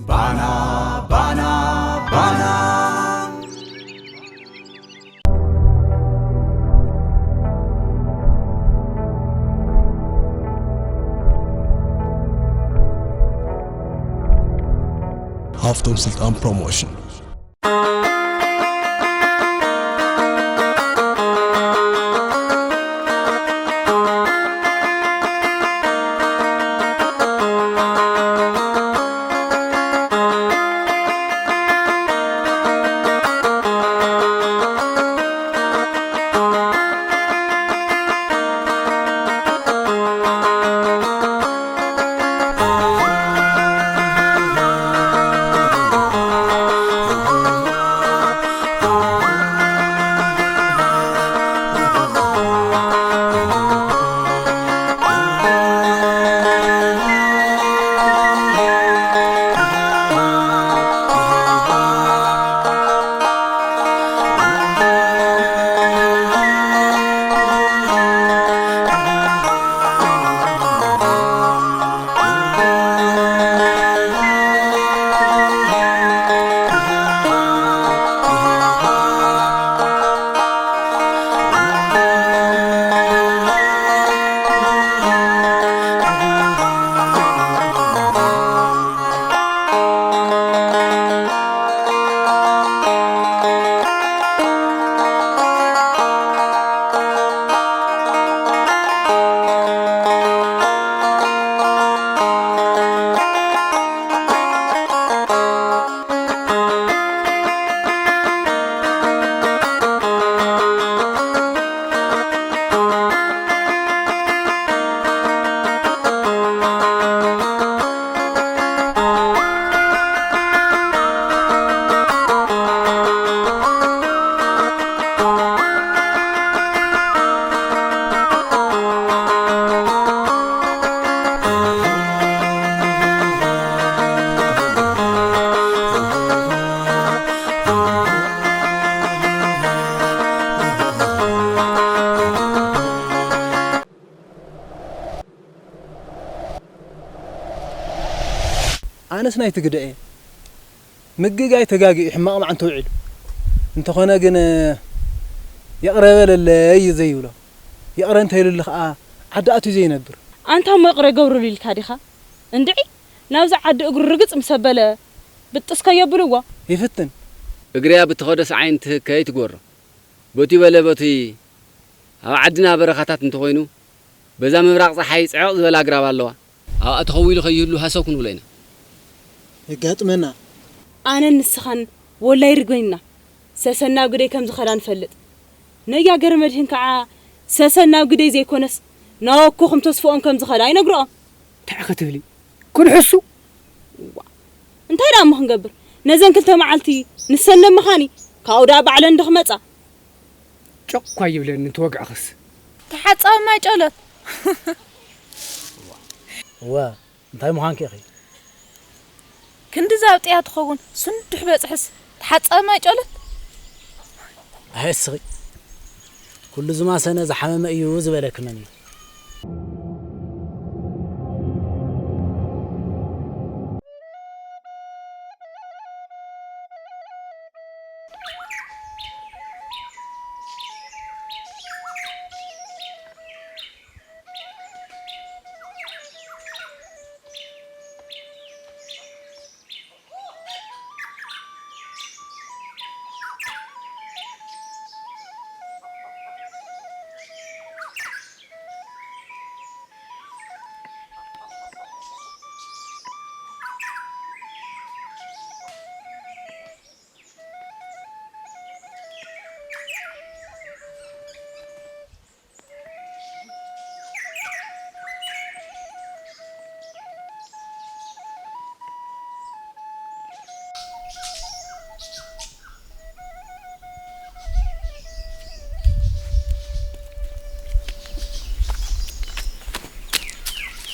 ባና ባና ባና። ሃፍቶም ስልጣን ፕሮሞሽን። ኣነስ ናይ ትግደ እየ። ምግጋይ ተጋጊኡ ሕማቕ መዓንተ ውዒሉ። እንተኾነ ግን፣ ይቕረ በለለይ እዩ ዘይብሎ። ይቕረ እንተይሉሉ ኸኣ ዓዲ ኣትዩ ዘይነብር። ኣንታ እሞ ይቕረ ገብሩሉ ኢልካ ዲኻ? እንድዒ ናብዛ ዓዲ እግሩ ርግጽ ምስ ኣበለ ብጥስ ከየብልዎ። ይፍትን። እግርያ ብትኸዶ ሰዓይን ትህከ ይትጎሮ። በቲ በለ በቲ ኣብ ዓድና በረኻታት እንተኾይኑ፣ በዛ ምብራቕ ጸሓይ ጽዕቕ ዝበላ ኣግራብ ኣለዋ። ኣብኣ ተኸዊሉ ከይህሉ ሃሰው ክንብሎ ኢና። የጋጥመና። ኣነን ንስኻን ወላይ ርግበይና ሰሰን ናብ ግደይ ከም ዝኸዳ ንፈልጥ። ነያ ገረመድህን ከዓ ሰሰን ናብ ግደይ ዘይኮነስ ናብ ኣኮኹም ተስፍኦም ከም ዝኸዳ ይነግርኦም። እንታይ ክትብሊ? ክንሕሱ? ዋ፣ እንታይ ደኣ እሞ ክንገብር? ነዘን ክልተ መዓልቲ ንሰን ነምኻኒ፣ ካብኡ ደኣ ባዕለን ዶ ክመጻ? ጨቕ እኳ ይብለኒ እንተወግዕኽስ። ተሓጻቢ ማይ ጨሎት። እወ፣ እንታይ ምዃንኪ ኢኺ? ክንዲ ዛብጥያ ትኸውን፣ ስንዱሕ በጽሕስ ተሓጻቢ ማይ ጨሎት። ኣየስኺ። ኩሉ ዝማሰነ ዝሓመመ እዩ ዝበለኪ መን እዩ?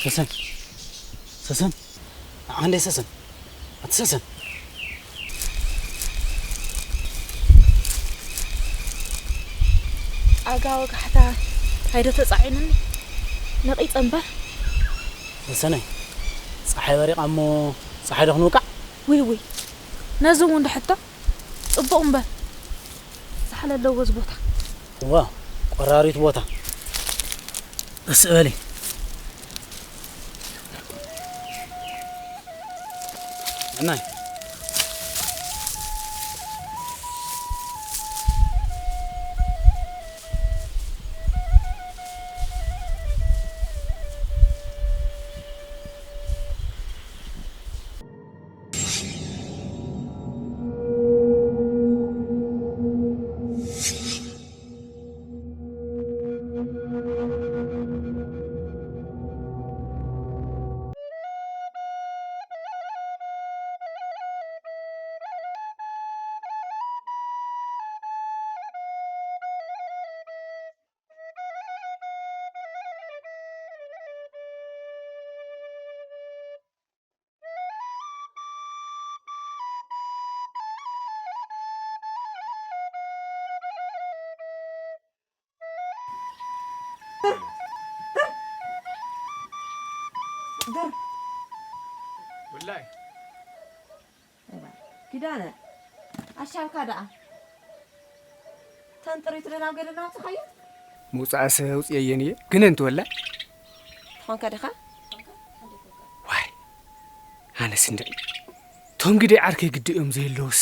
ሰሰን፣ ሰሰን፣ ንዓ እንዴ ሰሰን፣ ኣቲ ሰሰን። ኣጋ ወጋሕታ፣ ሃይደ ተጻዒኑኒ፣ ነቒጸ እምበር። ሰሰነይ፣ ጸሓይ በሪቓ እሞ ጸሓይ ዶ ክንውቃዕ? ውይ ውይ፣ ነዚ እውን ድሕቶ ጽቡቕ እምበር፣ ዛሕሊ ኣለዎ እዚ ቦታ። እዋ፣ ቆራሪት ቦታ። ቀስ በሊ። እናይ። ውላይ። ኪዳነ፣ ኣሻብካ ደኣ። ተን ጥሪት ዶ ናብ ገደና ኣውጽኻዮ? ምውጻእስ ኣውጽየየን እየ፣ ግን እንተወላ። ትኾንከ ዲኻ? ዋይ፣ ኣነስ እንድዒ። ቶም ግደይ ዓርከይ ግዲ እዮም ዘየለውስ።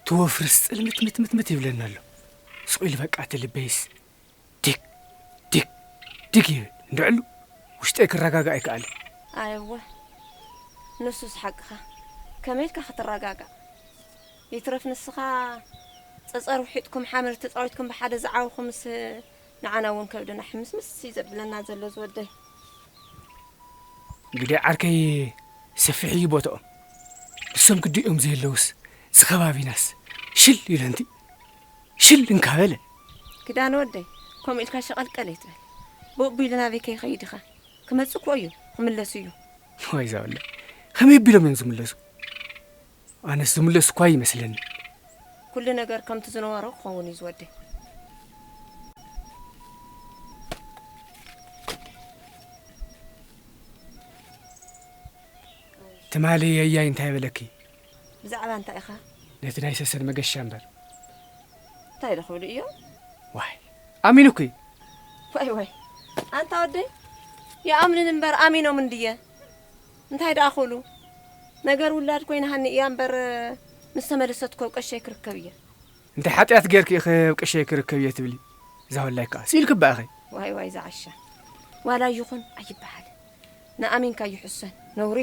ትወፍርስ ጽልምት ምት ምት ምት ይብለኒ ኣሎ። ስቕ ኢሉ በቃ እቲ ልበይስ። ዲግ፣ ዲግ፣ ዲግ ይብል። እንድዕሉ ውሽጠይ ክረጋጋእ ኣይከኣልን። ኣይወ፣ ንሱስ ሓቅኻ። ከመይ ኢልካ ክትረጋጋእ? ይትረፍ ንስኻ ጸጸር ውሒጥኩም ሓመድ ተጻዊትኩም ብሓደ ዝዓበኹምስ ንዓና እውን ከብድና ሕምስምስ እዩ ዘብለና ዘሎ ዝወደይ። ግደይ ዓርከይ ሰፊሕ እዩ ቦታኦም። ንሶም ግዲ እዮም ዘየለውስ እዚ ከባቢናስ ሽል ኢለንቲ ሽል እንካበለ። ክዳን ወደይ፣ ከምኡ ኢልካ ሸቐልቀል ኣይትበል። ብኡ ኢሉ ናበይ ከይኸይድ ኢኻ? ክመጽእ እኮ እዩ፣ ክምለስ እዩ። ዋይ ዛወለ፣ ከመይ ቢሎም እዮም ዝምለሱ? ኣነስ ዝምለሱ እኳ ይመስለኒ። ኩሉ ነገር ከምቲ ዝነበሮ ክኸውን እዩ ዝወደይ። ትማሊ የያይ እንታይ በለኪ? ብዛዕባ እንታይ ኢኻ? ነቲ ናይ ሰሰን መገሻ እምበር። እንታይ ዶ ክብሉ እዮም? ዋይ፣ ኣሚኑኪ። ዋይ ዋይ፣ ኣንታ ወደይ፣ ይኣምኑን እምበር ኣሚኖም እንድየ። እንታይ ደኣ ክብሉ? ነገር ውላድ ኮይና ሃኒ እያ እምበር፣ ምስ ተመለሰት እኮ ቀሸይ ክርከብ እየ። እንታይ ሓጢኣት ጌርኪ ኢኺ ኣብ ቀሸይ ክርከብ እየ ትብሊ? እዛ ወላይ ከኣ ስኢልኪ እባ ኢኺ። ዋይ ዋይ፣ ዝዓሻ ዋላ ይኹን ኣይበሃል። ንኣሚንካ ይሕሰን ነውሪ።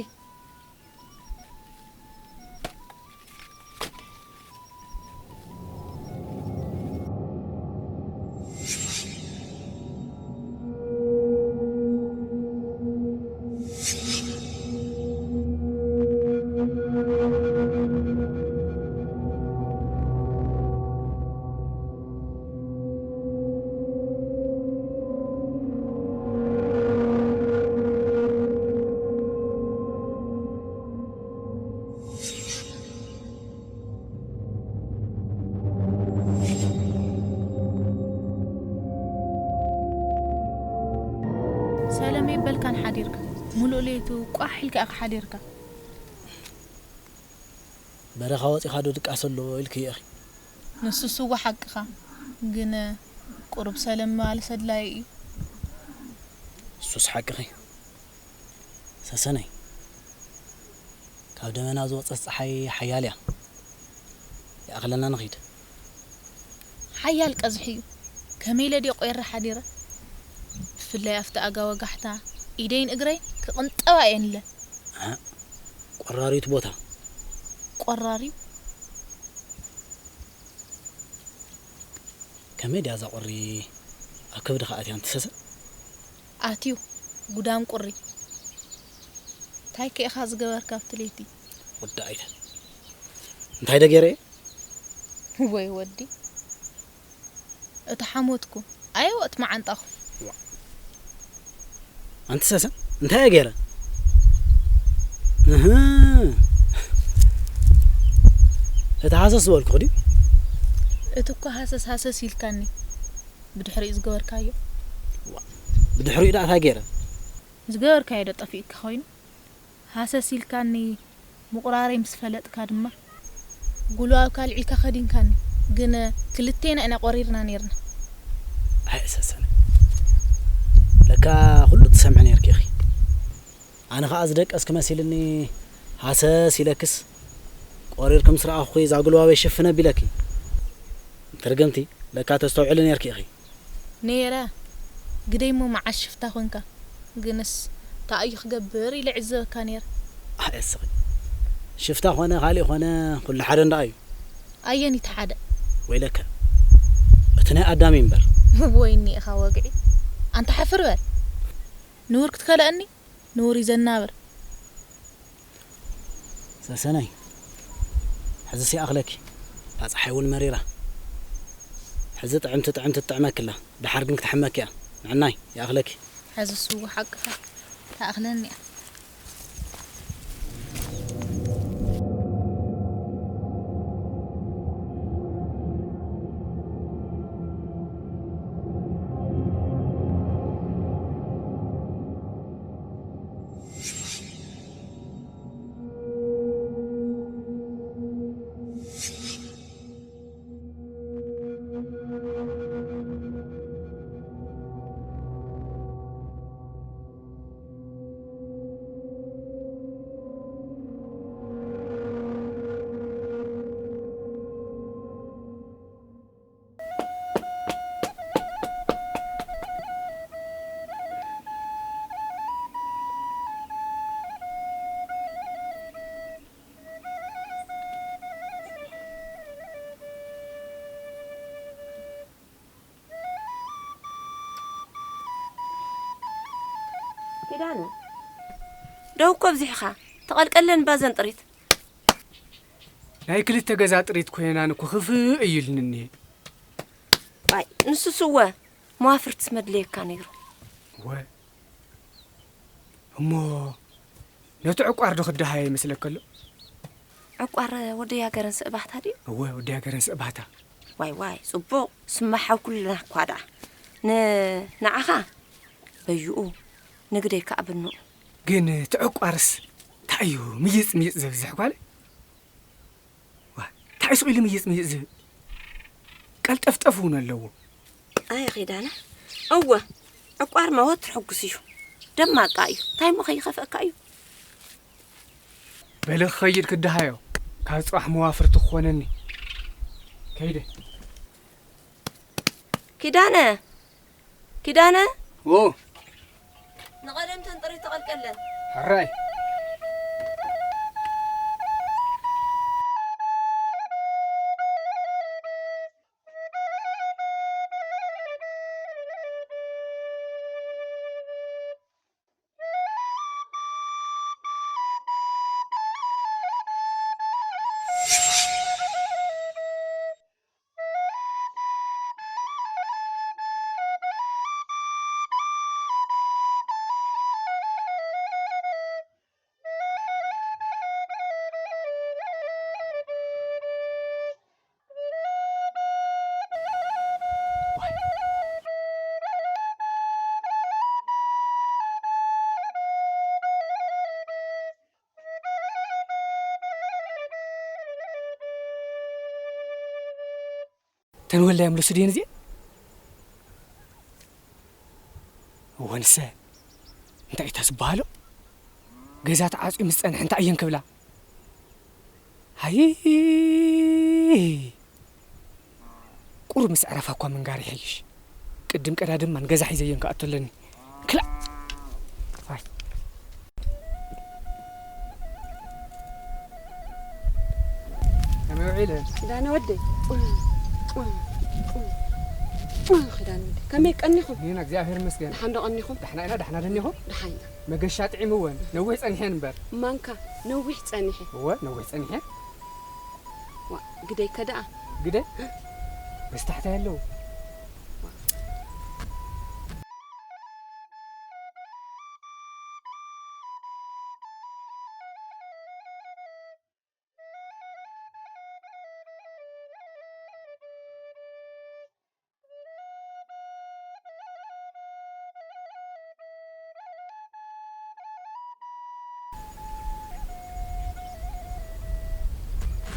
ሰለመይ በልካን ሓዲርካ፣ ሙሉእ ለይቱ ቋሕ ኢልካ ኢኻ ሓዲርካ። በረኻ ወጺኻ ዶ ድቃስ ኣሎ ኢልክዮ ኢኺ? ንሱስ እወ ሓቅኻ፣ ግን ቁሩብ ሰለም ምባልስ ኣድላዪ እዩ። እሱስ ሓቅኺ ሰሰነይ። ካብ ደመና ዝወጸት ጸሓይ ሓያል እያ። ይኣኽለና ንኺድ። ሓያል ቀዝሒ እዩ። ከመይ ኢለ ድየ ቆይረ ሓዲረ? ብፍላይ ኣብቲ ኣጋ ወጋሕታ ኢደይን እግረይን ክቕንጠባ እየን ኢለ። ኣህ፣ ቆራሪት ቦታ። ቆራሪው? ከመይ ድያ እዛ ቁሪ ኣብ ከብድኻ ኣትያ እንትሰሰ? ኣትዩ፣ ጉዳም ቁሪ። እንታይ ከ ኢኻ ዝገበርካ ኣብቲ ለይቲ? ወዲ ኣይተ። እንታይ ደ ገይረ እየ? ወይ ወዲ። እቲ ሓሞትኩ፣ ኣየወ እቲ መዓንጣኹ። ዋ። ኣንቲ ሰሰን፣ እንታይ እየ ገይረ? እህ። እቲ ሃሰስ ዝበልኩ ድዩ? እቲ እኮ ሃሰስ ሃሰስ ኢልካኒ። ብድሕሪኡ ዝገበርካዮ። ዋ። ብድሕሪኡ ደኣ እንታይ ገይረ? ዝገበርካዮ ዶ ጠፊእካ ኮይኑ? ሃሰስ ኢልካኒ፣ ምቑራረይ ምስ ፈለጥካ ድማ፣ ጉልባብካ ኣልዒልካ ከዲንካኒ። ግን ክልቴና ኢና ቆሪርና ኔርና። ኣይ ሰሰነ፣ ለካ ኩሉ ትሰምዒ ኔርኪ ኢኺ። ኣነ ኸኣ ዝደቀስኪ መሲልኒ ሃሰስ ኢለክስ፣ ቆሪርኪ ምስ ረኣኹኺ እዛ ጉልባበይ ሽፍን ኣቢለኪ። ትርግምቲ፣ ለካ ተስተውዕሊ ኔርኪ ኢኺ። ነይረ። ግደይ እሞ መዓስ ሽፍታ ኮንካ? ግንስ፣ እንታይ እዩ ክገብር ኢለ ዕዘበካ ነይረ። ኣየ ስኺ፣ ሽፍታ ኾነ ካልእ ኾነ፣ ኩሉ ሓደ እንዳ እዩ። ኣየን እቲ ሓደ? ወይለከ፣ እቲ ናይ ኣዳሚ እምበር። ወይኒ ኢኻ ወግዒ። ኣንታ ሓፍር በል። ንውር ክትከለአኒ? ንውር እዩ ዘናብር። ሰሰነይ፣ ሕዚስ ይኣኽለኪ። እታ ጸሓይ እውን መሪራ። ሕዚ ጥዕምቲ ጥዕምቲ ትጥዕመኪ ኣላ፣ ደሓር ግን ክትሕመኪ እያ። ንዕናይ፣ ይኣኽለኪ። ሕዚ ስው ሓቅኻ ትኣኽለኒ እያ። ኪዳነ፣ ደው እኮ ኣብዚሕኻ። ተቐልቀለን ባዘን ጥሪት። ናይ ክልተ ገዛ ጥሪት ኮይናን እኮ ክፍእ እዩ ኢልኒ እኒሀ። ኣይ፣ ንሱስ እወ፣ መዋፍርትስ መድለየካ ነይሩ። እወ፣ እሞ ነቲ ዕቋር ዶ ክደሃየ ይመስለካ ኣሎ? ዕቋር ወደይ ሃገረን ስእባህታ ድዩ? እወ፣ ወደይ ሃገረን ስእባህታ። ዋይ ዋይ፣ ጽቡቕ፣ ስማ ሓው ኩልና እኳ ደኣ። ን ንዓኻ በይኡ፣ ንግደይ ከኣ ብንኡ። ግን እቲ ዕቋርስ እንታይ እዩ ምይጽ ምይጽ ዘብዝሕ ጓለይ? ዋ፣ እንታይ ስቕ ኢሉ ምይጽ ምይጽ ዝብል? ቀልጠፍጠፍ እውን ኣለዎ። ኣየ ኺዳነ፣ እወ፣ ዕቋር መወት ሕጉስ እዩ። ደማቃ እዩ። እንታይ እሞ ኸይኸፍአካ እዩ? በሊ ክኸይድ ክደሃዮ፣ ካብ ጽባሕ መዋፍርቲ ክኾነኒ። ከይደ። ኪዳነ፣ ኪዳነ። ዎ። ንቐደምተን ጥሪት ተቐልቀለን። ሕራይ። ተን ወላዮም ልሱ ድየን እዚኤን? እወ ንሰ እንታይ እታ ዝበሃሎ? ገዛ ተዓፅዩ ምስ ፀንሐ እንታይ እየን ክብላ? ሃይ ቁሩብ ምስ ዕረፋ እኳ ምንጋር ይሐይሽ። ቅድም ቀዳድም ማን ገዛ ሒዘየን ክኣቱ ኣለኒ። ክላእ። ኣይ። ከመይ ውዒለ? ኪዳነ ወደይ። ኪዳነ ወደይ። ከመይ ቀኒኹም? ኒና እግዚኣብሔር ይመስገን። ደሓን ዶ ቀኒኹም? ደሕና ኢና፣ ደሕና ደኒኹም? ደሓን ኢና። መገሻ ጥዒምወን። ነዊሕ ጸኒሐን እምበር። ማንካ ነዊሕ ጸኒሐ። እወ፣ ነዊሕ ጸኒሐ። ዋ፣ ግደይ ከ ደኣ? ግደ? በስታሕታይ ኣለዉ።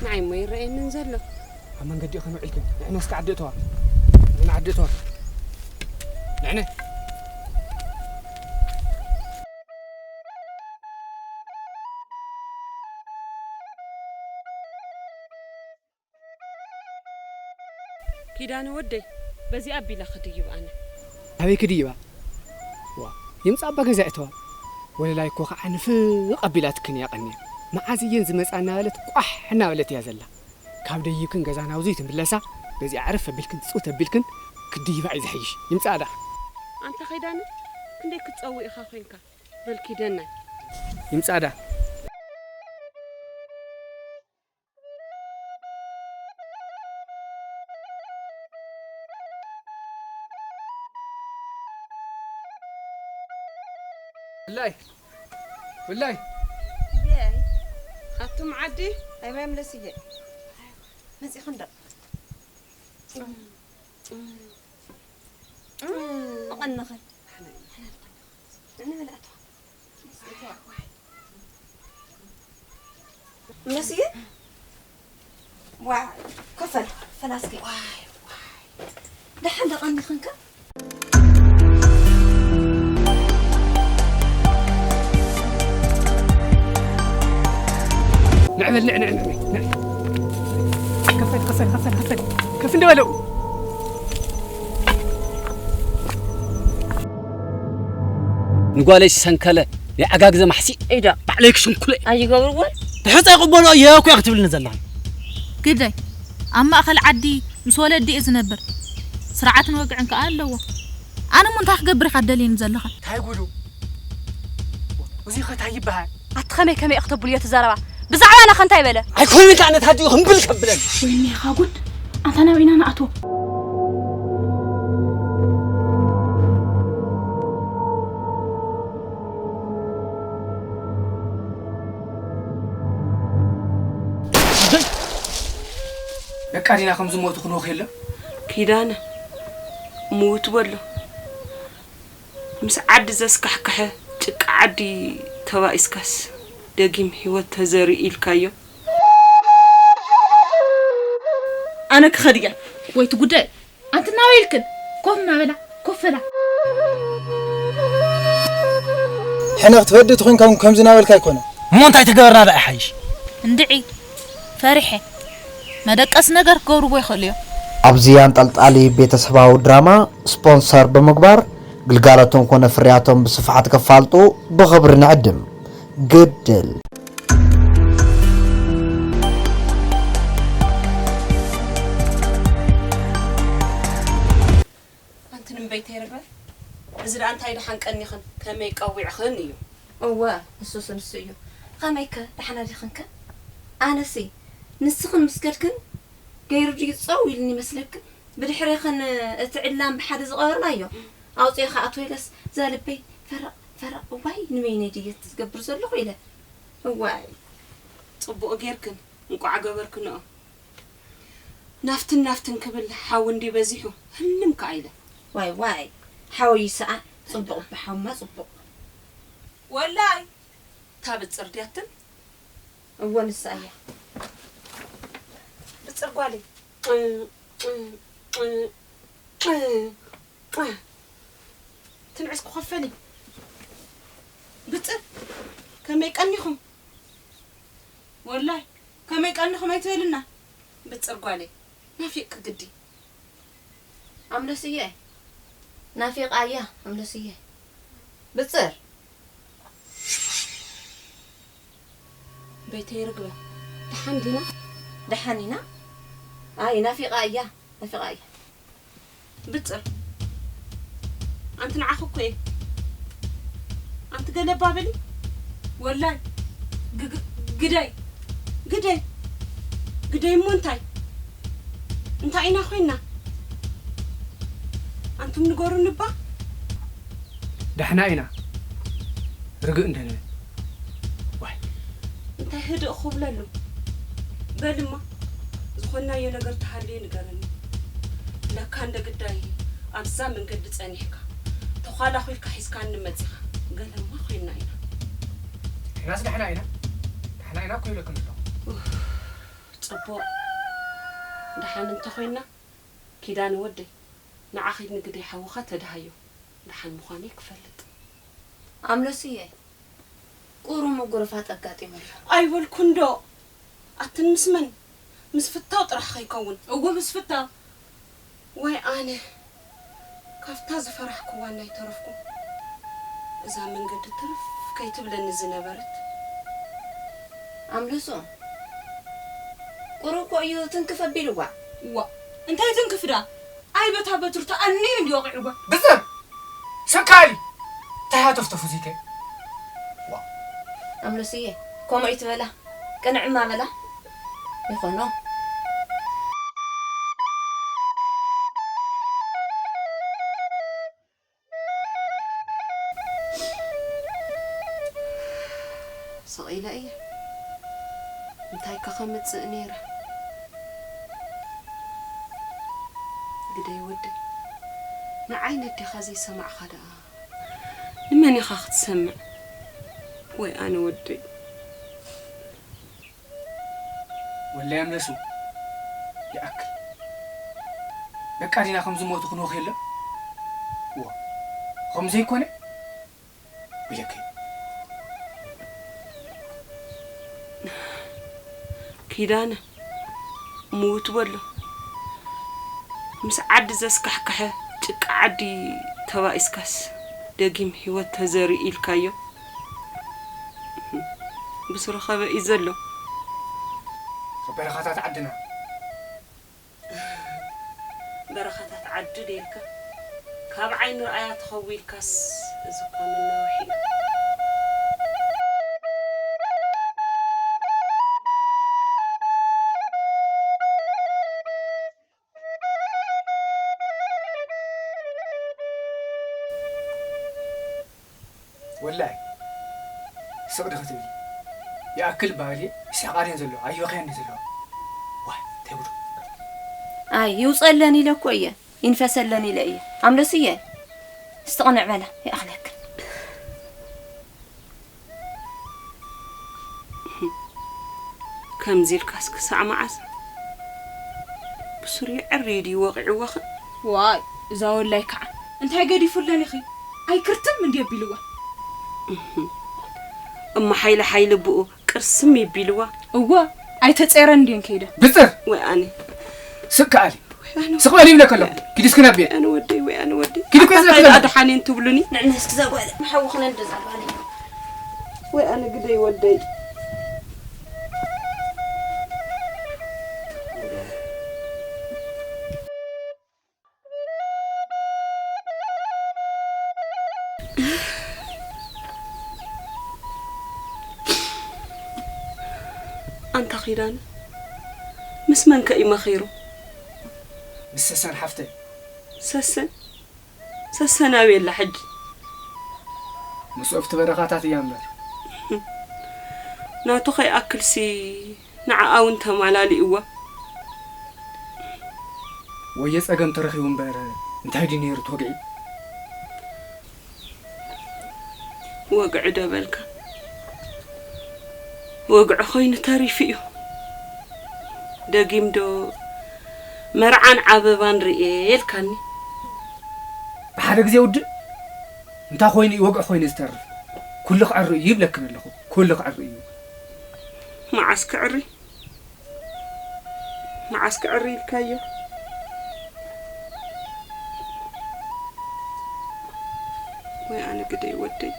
ንዓይ እሞ ይረኣየንን ዘሎ። ኣብ መንገዲ ኢኽን ውዒልክን? ንሕና እስከ ዓዲ እተዋ። ንሕና ዓዲ እተዋ። ንሕና። ኪዳነ ወደይ፣ በዚኣ ኣቢለ ክድይብ ኣነ። ኣበይ ክድይባ? ዋ፣ ይምጻእ ኣባ ገዛ እተዋ። ወለላይ እኮ ኸዓ ንፍቕ ኣቢላትክን እያ ቀንያ። መዓዝ እየን ዝመጻ እናበለት ቋሕ እናበለት እያ ዘላ። ካብ ደይብክን ገዛ ናብዙይ ትምለሳ፣ በዚኣ ዕርፍ ኣቢልክን ትጽውት ኣቢልክን ክድይባ እዩ ዝሕይሽ። ይምጻእ ደኣ። ኣንታ ኪዳነ፣ ክንደይ ክትጸውእ ኢኻ ኮንካ? በል ኪደናይ። ይምጻእ ደኣ። ብላይ፣ ብላይ። የይ፣ ኣቱም ዓዲ? ኣይ ማይ ምለስ እየ። መጺእኽን ዶ? እቐንኽን። ንበላእቶ። መስየ? ዋ፣ ኮፈል፣ ፈላስኪ። ዋይ፣ ዋይ። ደሓን ደቐንዲ ኸንከ? ንዕበል፣ ንዕ፣ ንዕ፣ ንዕ፣ ንዕ። ከፈል፣ ከፈል፣ ከፈል፣ ከፈል። ከፍ እንደ በለው። ንጓለይ ዝሰንከለ ናይ ዓጋግዘ ማሕሲእ ኢዳ ባዕለይ ክሽንኩለ ኣይገብርዎን። ብሕፀ ይቕበሎ እየ እኮ ክትብልኒ ዘለኻ። ግደይ፣ ኣብ ማእኸል ዓዲ ምስ ወለዲ እየ ዝነብር። ስርዓትን ወግዕን ከኣ ኣለዎ። ኣነ እሞ እንታይ ክገብር ኢኻ ትደልየኒ ዘለኻ? እንታይ ጉዱ? እዚ ኸ እንታይ ይበሃል? ኣቲ ኸመይ ከመይ እየ ክተብልዮ እቲ ዘረባ? ብዛዕባና ኸ እንታይ በለ? ኣይኮነን ከኣ ነቲ ኣዲኡ ክምብል ከብለኒ። ወይኔኻ ጉድ! ኣንታ ናበይ ኢና ንኣትዎ? ደቃ ዲና ከም ዝሞቱ ክንወኽ የለን። ኪዳነ፣ ምውት በሎ። ምስ ዓዲ ዘስካሕክሐ ጭቃ ዓዲ ተባኢስካስ ደጊም ህይወት ተዘርኢ ኢልካዮ። ኣነ ክኸድ እየ። ወይ እቲ ጉዳይ ኣንቲ ናበይ ኢልክን? ኮፍ እናበላ፣ ኮፍ በላ። ሕነ ክትፈዲ ተኾይንካ እውን ከምዚ ናበልካ ኣይኮነ። እሞ እንታይ ተገበርና ደኣ ይሓይሽ? እንድዒ፣ ፈሪሐ። መደቀሲ ነገር ክገብርዎ ይኽእሉ እዮም። ኣብዚ ኣንጠልጣሊ ቤተሰባዊ ድራማ ስፖንሰር ብምግባር ግልጋሎቶም ኮነ ፍርያቶም ብስፍሓት ከፋልጡ ብኽብሪ ንዕድም። ግድል። ኣንቲ ንበይተይ ርግበ፣ እዚ ደኣ እንታይ ደሓን ቀኒኽን ከመይ ቀዊዕኽን እዩ? እወ፣ ንሱስ ንሱ እዩ። ኸመይከ ደሓና ዲኽንከ? ኣነሲ ንስኽን ምስ ከድክን ገይሩ ድዩ ጸው ኢልኒ ይመስለክን? ብድሕሬኽን እቲ ዕላም ብሓደ ዝቐበርናዮ ኣውጺኤ ክኣትዎ ኢለስ እዛ ልበይ ፈረቕ ፈረቕ እዋይ ንበይነይ ድየ ዝገብር ዘለኹ ኢለ። እዋይ። ጽቡቕ ጌርክን፣ እንቋዕ ገበርክንኦ። ናፍትን ናፍትን ክብል ሓዊ እንዲ በዚሑ ህልም ከኣ ኢለ። ዋይ ዋይ፣ ሓወይ ይስኣ፣ ጽቡቕ እባ ሓውማ ጽቡቕ። ወላይ፣ እታ ብጽር ድያትን? እወ፣ ንሳ እያ። ብጽር ጓለይ። ትንዕስ ክኸፈል እዩ። ብጽር፣ ከመይ ቀኒኹም? ወላይ፣ ከመይ ቀኒኹም ኣይትበልና። ብጽር ጓለይ፣ ናፊቕኪ ግዲ። ኣምለስየ፣ ናፊቓ እያ፣ ኣምለስየ። ብጽር። ቤተይ ርግበ፣ ደሓን ዲና? ደሓን ኢና። ኣይ፣ ናፊቓ እያ፣ ናፊቓ እያ። ብጽር። ኣንቲ ንዓኺ እኮ እየ። ኣንቲ ገለ እባ በሊ። ወላይ፣ ግ-፣ ግ-፣ ግደይ። ግደይ? ግደይ እሞ እንታይ? እንታይ ኢና ኮይና? ኣንቱም ንገሩኒ እባ። ደሕና ኢና። ርግእ እንደ ንብል። ዋይ። እንታይ ህድእ ክብለሉ? በል እማ፣ ዝኾንናዮ ነገር ተሃልዩ ንገረኒ። ለካ እንደ ግዳይ ኣብዛ መንገዲ ጸኒሕካ፣ ተዃላኺልካ ሒዝካኒ መጺኻ። ገለማ ኮይና ኢና። ንሕናስ ደሕና ኢና። ደሕና ኢና እኮ ኢለክን ኣለኹ። ኡፍ፣ ጽቡቕ። ደሓን እንተኾይና፣ ኪዳነ ወደይ፣ ንዓ ኺድ ንግደይ ሓውኻ ተድሃዮ። ደሓን ምዃነይ ክፈልጥ። ኣምለስየ፣ ቁሩብ ምጉርፋጥ ኣጋጢሙ ኣሎ። ኣይበልኩን ዶ? ኣትን ምስ መን? ምስ ፍታው ጥራሕ ኸይከውን። እወ፣ ምስ ፍታው። ወይ ኣነ፣ ካብታ ዝፈራሕክዋ እናይተረፍኩ፣ እዛ መንገዲ ትርፍ ከይትብለኒ ዝነበረት። ኣምለሶ፣ ቁሩብ እኮ እዩ ትንክፍ ኣቢልዋ። ዋ፣ እንታይ ትንክፍ ደኣ? ኣይ በታ በትሩ ተኣንዩ እንዲ ወቒዕዋ። ብጽር! ስካሊ! እንታይ ሃተፍተፉ ዚከ? ዋ። ኣምለስየ፣ ከምኡ ይትበላ። ቅንዕማ በላ። ይኾኖ። ስቕ ኢለ እየ። እንታይ ከ ከምጽእ ነይረ? ግደይ ወደይ፣ ንዓይ ነዴኻ ዘይሰማዕኻ ደኣ ንመን ኢኻ ክትሰምዕ? ወይ ኣነ ወደይ። ወላይ ኣምለሱ፣ ይኣክል። በቃ ዲና ከም ዝሞቱ ክንወኽ የለን? እዋ፣ ከም ዘይኮነ? ኢለኪ። ኪዳነ፣ ምውት በሎ። ምስ ዓዲ ዘስካሕክሐ ጭቃ ዓዲ ተባኢስካስ ደጊም ህይወት ተዘርኢ ኢልካዮ። ብስሩ ኸበ እዩ ዘሎ። በረኻታት ዓድና። በረኻታት ዓዲ ደልካ፣ ካብ ዓይኒ ረኣያ ተኸዊልካስ፣ እዚ እኳ መናውሒ እዩ። ወላይ፣ ስቕ ዶ ክትብሊ? ይኣክል በሃሊ ይስሕቓ ድየን ዘለዋ፣ ኣይበኽያን ድየን ዘለዋ? ዋይ፣ እንታይ ጉድ! ኣይ፣ ይውጸለን ኢለ እኮ እየ፣ ይንፈሰለን ኢለ እየ። ኣምለስየ፣ እስቲ ቅንዕ በላ፣ ይኣኽለክ። ከምዚ ኢልካስ ክሳዕ መዓስ? ብስሩ የዕርዩ ድዩ ወቒዕወኺ? ዋይ፣ እዛ ወላይ ከዓ እንታይ ገዲፉለን ኢኺ? ኣይክርትም እንዲ ኣቢልዋ። እሞ ሓይሊ ሓይሊ ብኡ ቅርስም የቢልዋ። እወ፣ ኣይተጼረን እንድየን ከይደ። ብጽር! ወይ ኣነ። ስቅ ከኣሊ። ወይ ኣነ። ስቅ በል ይብለክ ኣለኹ። ኪዲ እስኪ ናብ ቤት። ኣነ ወደይ፣ ወይ ኣነ ወደይ። ኪዲ እኮ ኣታ ይዘክር እንታይ ኣለኹ። ደኣ ደሓን እየን ትብሉኒ? ንዕነስ ክዛ ጓል። ምሓውኽነ እንደዛ ጓል። ወይ ኣነ ግደይ ወደይ። ኣንታ ኪዳነ፣ ምስ መን ከ እዩ መኺሩ? ምስ ሰሰን ሓፍተይ። ሰሰን? ሰሰን ኣበይ ኣላ ሕጂ? ምስ ኦፍቲ በረኻታት እያ እምበር። ናቱ ከይኣክልሲ ንዓኣ እውን ተማላሊእዋ። ወየ ጸገም ተረኺቡ እምበር እንታይ ድዩ ነይሩ እቲ ወግዒ? ወግዒ ዶ በልካ? ወግዒ ኮይኑ ተሪፉ እዩ። ደጊም ዶ መርዓን ዓበባን ርእየ ኢልካኒ? ብሓደ ግዜ ውድእ እንታይ ኮይኑ እዩ ወግዒ ኮይኑ ዝተርፍ? ኩሉ ክዕሪ እዩ ይብለክን ኣለኹ። ኩሉ ክዕሪ እዩ። መዓስ ክዕሪ? መዓስ ክዕሪ ኢልካዮ? ወይ ኣነ ግደይ ወደይ።